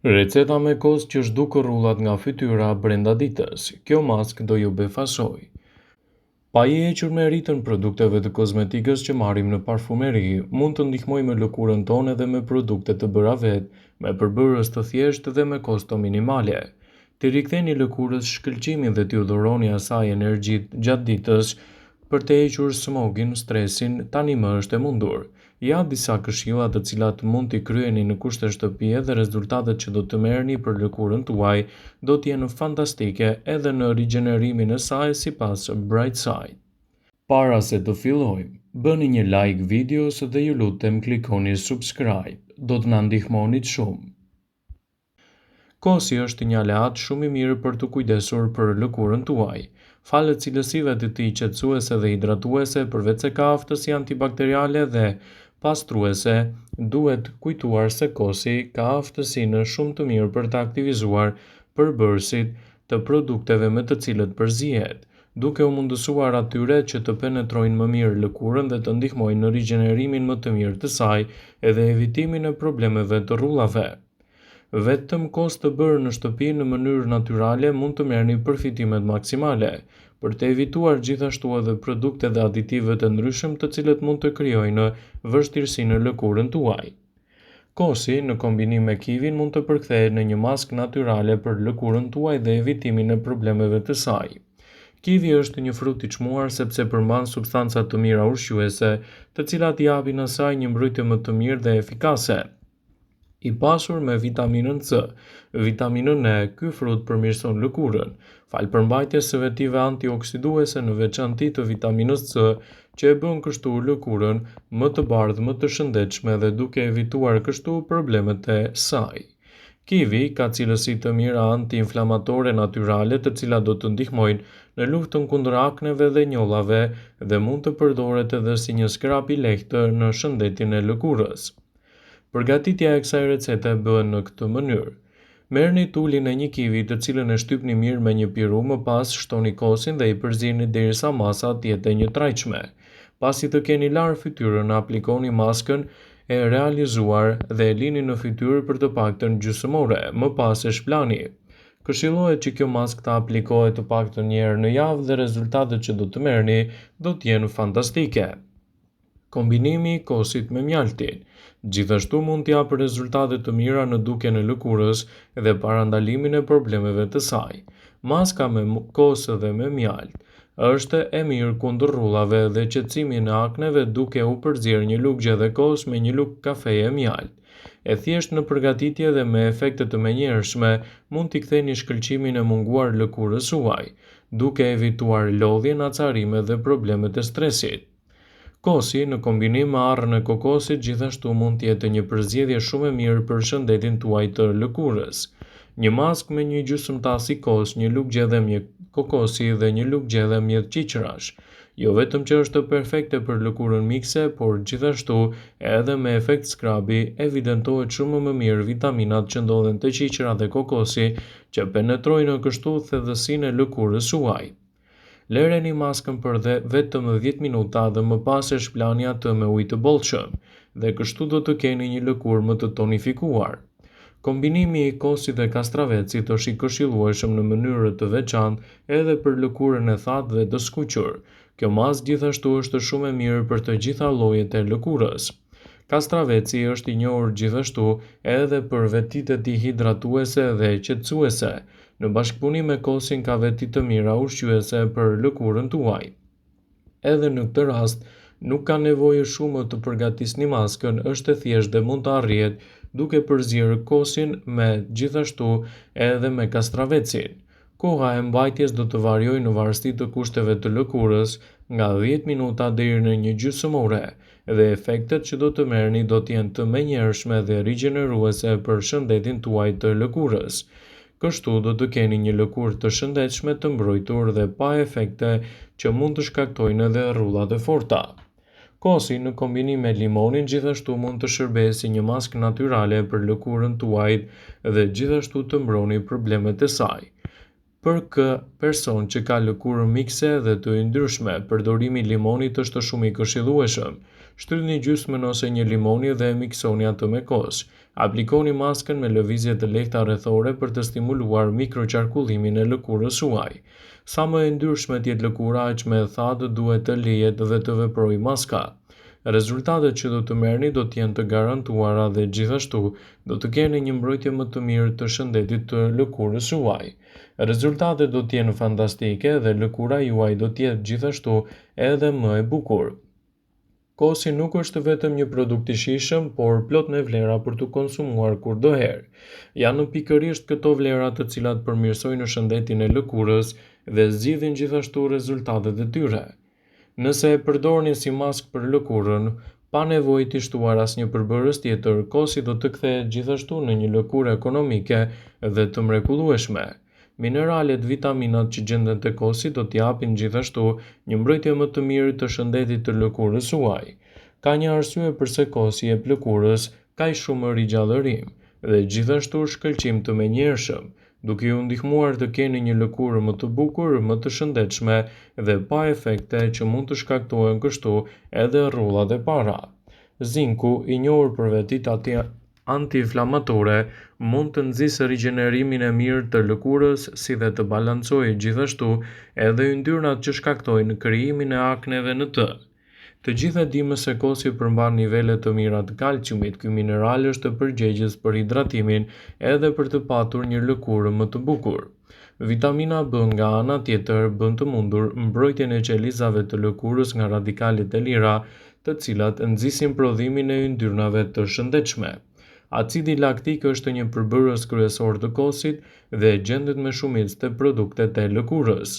Receta me kos që zhduk rrudhat nga fytyra brenda ditës. Kjo maskë do ju befasojë. Pa i hequr meritën produkteve të kozmetikës që marrim në parfumeri, mund të ndihmojmë lëkurën tonë edhe me produkte të bëra vetë, me përbërës të thjeshtë dhe me kosto minimale. T'i riktheni lëkurës shkëlqimin dhe t'iu dhuroni asaj energji gjatë ditës për të hequr smogin, stresin, tani më është e mundur. Ja disa këshilla të cilat mund t'i kryeni në kushte shtëpie dhe rezultatet që do të merrni për lëkurën tuaj do të jenë fantastike edhe në rigjenerimin e saj sipas Brightside. Para se të fillojmë, bëni një like videos dhe ju lutem klikoni subscribe, do të na ndihmonit shumë. Kosi është një aleat shumë i mirë për t'u kujdesur për lëkurën tuaj. Falë cilësive të tij qetësuese dhe hidratuese, përveç se ka aftësi antibakteriale dhe pastruese, duhet kujtuar se kosi ka aftësinë shumë të mirë për të aktivizuar përbërësit të produkteve me të cilët përzihet, duke u mundësuar atyre që të penetrojnë më mirë lëkurën dhe të ndihmojnë në rigjenerimin më të mirë të saj edhe evitimin e problemeve të rrudhave. Vetëm kos të bërë në shtëpi në mënyrë natyrale mund të merrni përfitimet maksimale, për të evituar gjithashtu edhe produktet dhe aditivët e ndryshëm të cilët mund të krijojnë vështirësi në lëkurën tuaj. Kosi, në kombinim me kivin, mund të përkthehet në një maskë natyrale për lëkurën tuaj dhe evitimin e problemeve të saj. Kivi është një frut i çmuar sepse përmban substanca të mira ushqyese, të cilat i japin asaj një mbrojtje më të mirë dhe efikase. I pasur me vitaminën C, vitaminën E, ky frut përmirëson lëkurën, falë përmbajtjes së vetive antioksiduese në veçanti të vitaminës C, që e bën kështu lëkurën më të bardhë, më të shëndetshme dhe duke evituar kështu problemet e saj. Kivi ka cilësi të mira anti-inflamatore natyrale të cilat do të ndihmojnë në luftën kundër akneve dhe njollave dhe mund të përdoret edhe si një skrap i lehtë në shëndetin e lëkurës. Përgatitja e kësaj recete bëhet në këtë mënyrë. Merrni tulin e një kivi të cilën e shtypni mirë me një piru më pas shtoni kosin dhe i përzieni derisa masa të jetë e njëtrajtshme. Pasi të keni larë fytyrën aplikoni maskën e realizuar dhe e lini në fytyrë për të paktën gjysmë ore, më pas e shplani. Këshillohet që kjo maskë të aplikohet të paktën një herë në javë dhe rezultatet që do të merrni do të jenë fantastike. Kombinimi i kosit me mjaltin, gjithashtu mund të japë rezultate të mira në dukjen e lëkurës dhe parandalimin e problemeve të saj. Maska me kos dhe me mjaltë është e mirë kundër rrudhave dhe qetësimin e akneve duke u përzier një lugë gjelle kos me një lugë kafeje mjaltë. E thjeshtë në përgatitje dhe me efekte të menjëhershme, mund t'i ktheni shkëlqimin e munguar lëkurës suaj, duke evituar lodhjen, acarimet dhe problemet e stresit. Kosi, në kombinim me arrën e kokosit, gjithashtu mund të jetë një përzgjedhje shumë e mirë për shëndetin tuaj të lëkurës. Një maskë me një gjysmë tasi kos, një lugë gjelle mjë kokosi dhe një lugë gjelle mjedë qiqrash, jo vetëm që është perfekte për lëkurën mikse, por gjithashtu edhe me efekt skrabi evidentohet shumë më mirë vitaminat që ndodhen te qiqra dhe kokosi që penetrojnë kështu thellësinë e lëkurës suaj. Lëreni maskën për dhe vetëm 10 minuta dhe më pas e shplani atë me ujë të bollshëm dhe kështu do të keni një lëkurë më të tonifikuar. Kombinimi i kosit dhe kastravecit është i këshillueshëm në mënyrë të veçantë edhe për lëkurën e thatë dhe të skuqur. Kjo maskë gjithashtu është shumë e mirë për të gjitha llojet e lëkurës. Kastraveci është i njohur gjithashtu edhe për vetitë e tij hidratuese dhe qetësuese. Në bashkëpunim me kosin ka veti të mira ushqyese për lëkurën tuaj. Edhe në këtë rast, nuk ka nevojë shumë të përgatisni maskën, është e thjeshtë dhe mund të arrihet duke përzier kosin me gjithashtu edhe me kastravecin. Koha e mbajtjes do të variojë në varësi të kushteve të lëkurës, nga 10 minuta deri në një gjysmë ore, dhe efektet që do të merrni do të jenë të menjëhershme dhe rigjeneruese për shëndetin tuaj të lëkurës. Kështu do të keni një lëkurë të shëndetshme të mbrojtur dhe pa efekte që mund të shkaktojnë edhe rrudhat e forta. Kosi në kombinim me limonin gjithashtu mund të shërbejë si një maskë natyrale për lëkurën tuaj dhe gjithashtu të mbroni problemet e saj. Për kë person që ka lëkurë mikse dhe të yndyrshme, përdorimi i limonit është shumë i këshillueshëm. Shtrydhni gjysmën ose një limoni dhe e miksoni atë me kos. Aplikoni maskën me lëvizje të lehta rrethore për të stimuluar mikroqarkullimin e lëkurës suaj. Sa më e yndyrshme të jetë lëkura, aq më e thatë duhet të lihet dhe të veprojë maska. Rezultatet që do të merrni do të jenë të garantuara dhe gjithashtu do të keni një mbrojtje më të mirë të shëndetit të lëkurës suaj. Rezultatet do të jenë fantastike dhe lëkura juaj do të jetë gjithashtu edhe më e bukur. Kosi nuk është vetëm një produkt i shijshëm, por plot me vlera për t'u konsumuar kurdoherë. Janë pikërisht këto vlera të cilat përmirësojnë shëndetin e lëkurës dhe zgjidhin gjithashtu rezultatet e tyre. Nëse e përdorni si maskë për lëkurën, pa nevojë t'i shtuar asnjë përbërës tjetër, kosi do të kthehet gjithashtu në një lëkurë ekonomike dhe të mrekullueshme. Mineralet, vitaminat që gjenden te kosi do t'i japin gjithashtu një mbrojtje më të mirë të shëndetit të lëkurës suaj. Ka një arsye përse kosi i jep lëkurës kaq shumë rigjallërim dhe gjithashtu shkëlqim të menjëhershëm, duke ju ndihmuar të keni një lëkurë më të bukur, më të shëndetshme dhe pa efekte që mund të shkaktohen kështu edhe rrudhat e para. Zinku, i njohur për vetitë anti-inflamatore mund të nxisë rigjenerimin e mirë të lëkurës si dhe të balancojë gjithashtu edhe yndyrnat që shkaktojnë krijimin e akneve në të. Të gjithë e dimë se kosi përmban nivele të mira të kalciumit, ky mineral është përgjegjës për hidratimin edhe për të patur një lëkurë më të bukur. Vitamina B nga ana tjetër bën të mundur mbrojtjen e qelizave të lëkurës nga radikalet e lira, të cilat nxisin prodhimin e yndyrnave të shëndetshme. Acidi laktik është një përbërës kryesor të kosit dhe gjendet me shumicë te produktet e lëkurës.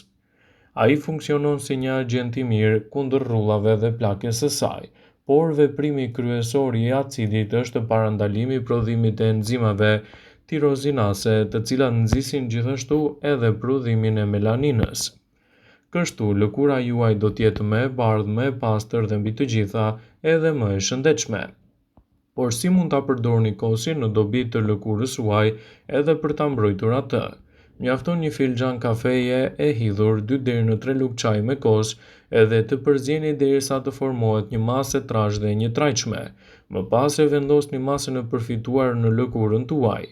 Ai funksionon si një agjent i mirë kundër rrudhave dhe plakjes së saj, por veprimi kryesor i acidit është parandalimi i prodhimit të enzimave tirozinase, të cilat nxisin gjithashtu edhe prodhimin e melaninës. Kështu, lëkura juaj do të jetë më e bardhë, më e pastër dhe mbi të gjitha edhe më e shëndetshme. Por si mund ta përdorni kosin në dobi të lëkurës suaj edhe për ta mbrojtur atë? Mjafton një filxhan kafeje e hidhur dy deri në tre lugë çaji me kos edhe të përzieni derisa të formohet një masë e trashë dhe e njëtrajtshme. Më pas e vendosni masën e përfituar në lëkurën tuaj.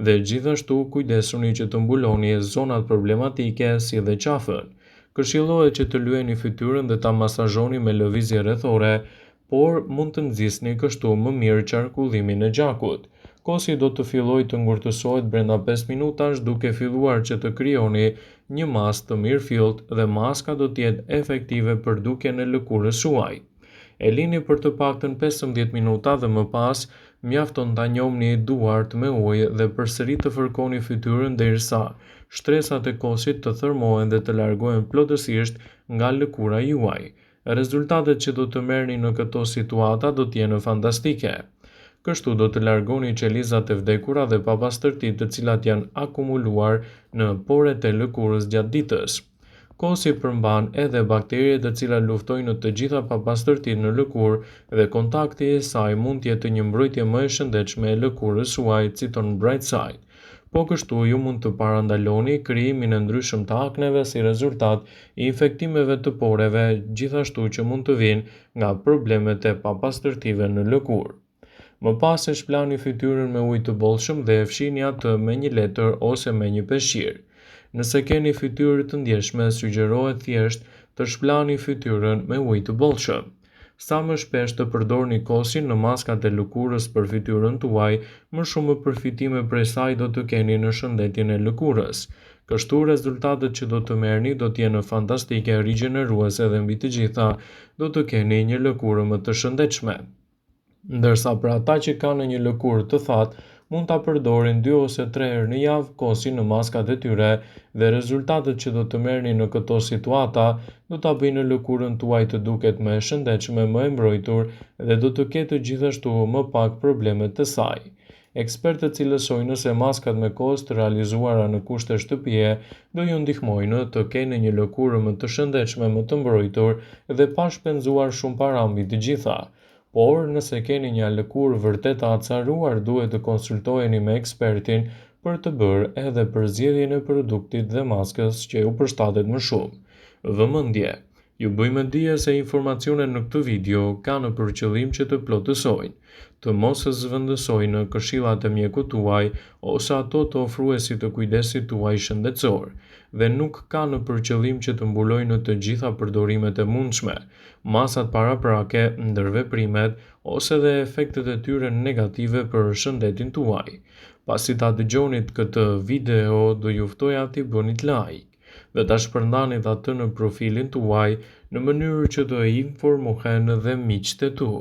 Dhe gjithashtu kujdesuni që të mbuloni zonat problematike si dhe qafën. Këshillohet që të lyeni fytyrën dhe ta masazhoni me lëvizje rrethore, por mund të nxisni kështu më mirë qarkullimin e gjakut. Kosi do të fillojë të ngurtësohet brenda 5 minutash duke filluar që të krijoni një masë të mirëfilltë dhe maska do të jetë efektive për dukjen e lëkurës suaj. E lini për të paktën 15 minuta dhe më pas mjafton ta njomni duart me ujë dhe përsëri të fërkoni fytyrën derisa shtresat e kosit të thërmohen dhe të largohen plotësisht nga lëkura juaj. Rezultatet që do të merrni në këto situata do të jenë fantastike. Kështu do të largoni qelizat e vdekura dhe papastërtitë të cilat janë akumuluar në poret e lëkurës gjatë ditës. Kosi përmban edhe bakterie të cilat luftojnë të gjitha papastërtitë në lëkurë dhe kontakti i saj mund të jetë një mbrojtje më e shëndetshme e lëkurës suaj, citon Brightside. Po kështu ju mund të parandaloni krijimin e ndryshëm të akneve si rezultat i infektimeve të poreve, gjithashtu që mund të vijnë nga problemet e papastërtive në lëkurë. Më pas e shplani fytyrën me ujë të bollshëm dhe e fshini atë me një letër ose me një peshqir. Nëse keni fytyrë të ndjeshme, sugjerohet thjesht të shplani fytyrën me ujë të bollshëm. Sa më shpesh të përdorni kosin në maskat e lëkurës për fytyrën tuaj, më shumë përfitime prej saj do të keni në shëndetin e lëkurës. Kështu rezultatet që do të merrni do të jenë fantastike, rigjeneruese dhe mbi të gjitha do të keni një lëkurë më të shëndetshme. Ndërsa për ata që kanë një lëkurë të thatë, mund ta përdorin 2 ose 3 herë në javë kosin në maskat e tyre dhe rezultatet që do të merrni në këto situata do ta bëjnë lëkurën tuaj të duket më e shëndetshme, më e mbrojtur dhe do të ketë gjithashtu më pak probleme të saj. Ekspertët cilësojnë se maskat me kos të realizuara në kushte shtëpie do ju ndihmojnë të keni një lëkurë më të shëndetshme, më të mbrojtur dhe pa shpenzuar shumë para mbi të gjitha. Por, nëse keni një lëkurë vërtet të acaruar, duhet të konsultoheni me ekspertin për të bërë edhe përzgjedhjen e produktit dhe maskës që ju përshtatet më shumë. Vëmendje! Ju bëj me dije se informacionet në këtë video kanë për qëllim që të plotësojnë, të mos zëvendësojnë këshillat e mjekut tuaj ose ato të ofruesit të kujdesit tuaj shëndetësor dhe nuk kanë për qëllim që të mbulojnë të gjitha përdorimet e mundshme, masat paraprake, ndërveprimet ose dhe efektet e tyre negative për shëndetin tuaj. Pasi ta dëgjonit këtë video, do ju ftoja t'i bënit like dhe ta shpërndanit atë në profilin tuaj në mënyrë që të informohen dhe miqtë e tu.